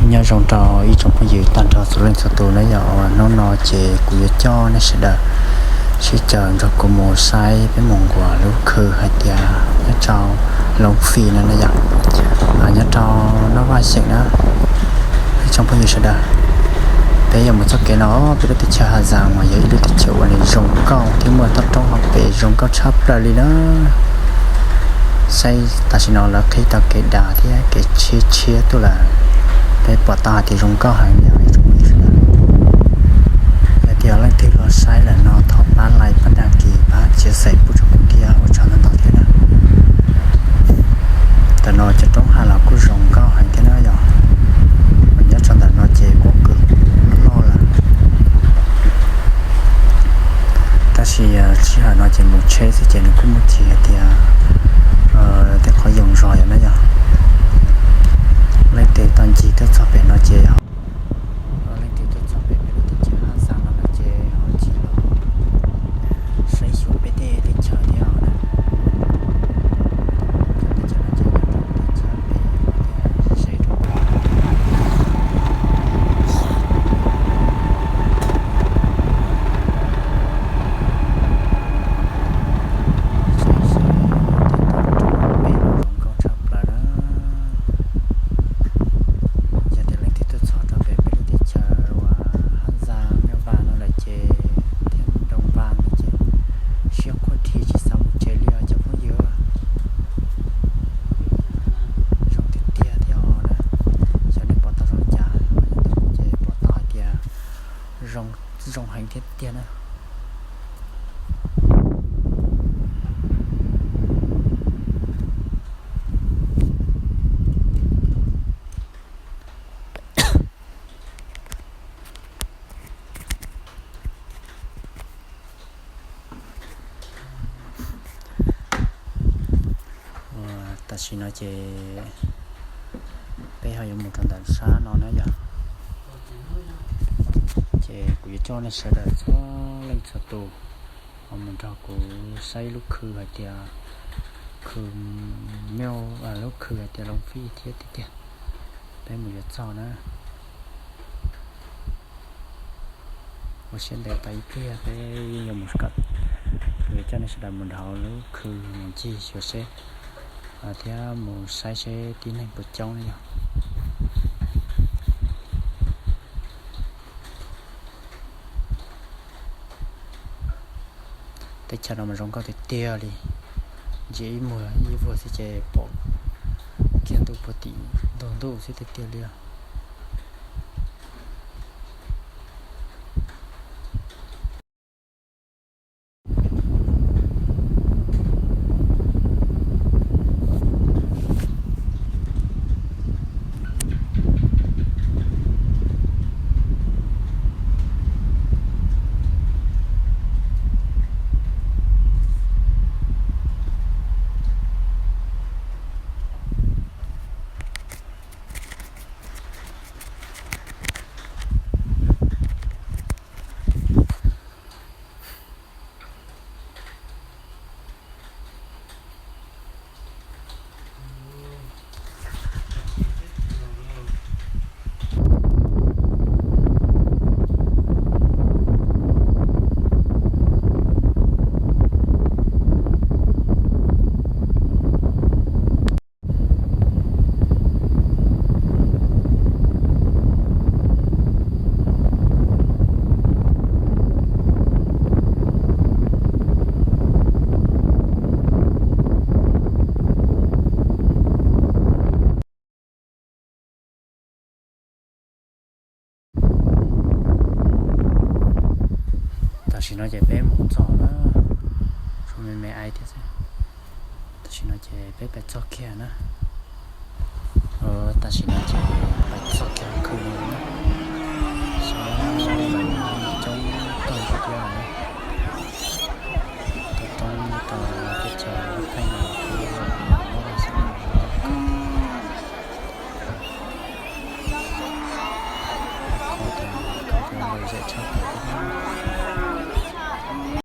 Nyob zoo rau ib tsoom phooj ywg tag nrho txhua leej txhua tus na yom. Hnub no ces kuv yuav coj nej sawv daws sib caw nrog kuv mus saib peb mus nquas lub khw hais tias nyob rau Loov Fij no na yom, nyob rau Naj Vaj xeem na. Ib tsoom phooj ywg sawv daws, peb yuav mus txoj kev no, peb lub teb chaws Haj Zaas mas yog ib lub teb chaws uas nws zoo nkauj thiab muaj toj roob hauv pes zoo nkauj tshaj plaws li na. Saib tam sim no lawv qhib tau kev dav thiab kev tshiab tshiab tuaj lawm, peb pom tau hais tias zoo nkauj heev li os ib tsoom phooj ywg sawv daws. Yog tias leej twg los saib lawm no thov pab like, pab đăng ký, pab chia sẻ pub rau kuv thiab, ua tsaug ntau ntau thiab na. Ntawm no cov roob hav los kuj zoo nkauj heev thiab na yom. Nyob rau ntawm no ces pob kws loj loj lawm. Tab sis sij hawm no ces mus tsheb xwb ces nws kuj muaj tsis hais tias tej qhov yoos zog yom na yom. Leej twg tau ncig tuaj txog pem no ces, leej twg tuaj txog pem peb lub teb chaws Haj Zaas no lawm ces ho ncig los saib xyuas peb tej teb chaws thiab os na. Cov teb chaws no ces nyob rau teb chaws pem thiab ze rau pem. Saib saib tej toj roob pem zoo nkauj tshaj plaws na. Yog tias leej twg tuaj txog rau pem peb lub teb chaws uas Haj Zaas, Naj Vaj no lawm ces, thiab Nroos Vas no ces siab quaj dhi tsis xav mus tsev li os cov phooj ywg. Zoo tiag tiag thiab os na. Xyov nej pom tau zoo li cas, yog ntawm kuv ces pom tau hais tias zoo, zoo heev tiag tiag na. Tam sim no ces peb ho yuav mus rau ntawm sab no na yom. Ces kuv yuav coj nej sawv daws txhua leej txhua tus ho mus nrog kuv saib lub khw hais tias khw, lub khw hais tias Loov Fij thiab tiag tiag. Peb mus yuav txog na. Ua siab ntev tau ib pliag peb yeej yuav mus kom, kuv yuav coj nej sawv daws mus nrog lub khw mus ncig xyuas seb thiab mus saib seb tib neeg puas coob ne yog. Teb chaws no mas zoo nkauj tiag tiag li, ntsia ib muag ib vuag xwb ces pom kiag ntuj puag tim ntug ntuj xwb tiag tiag li os. Tam sim no ces peb mus txog na, tshuav me me aib thiab xwb. Tam sim no ces peb pais txog kiag na. Tam sim no ces pais txog kiag khw no.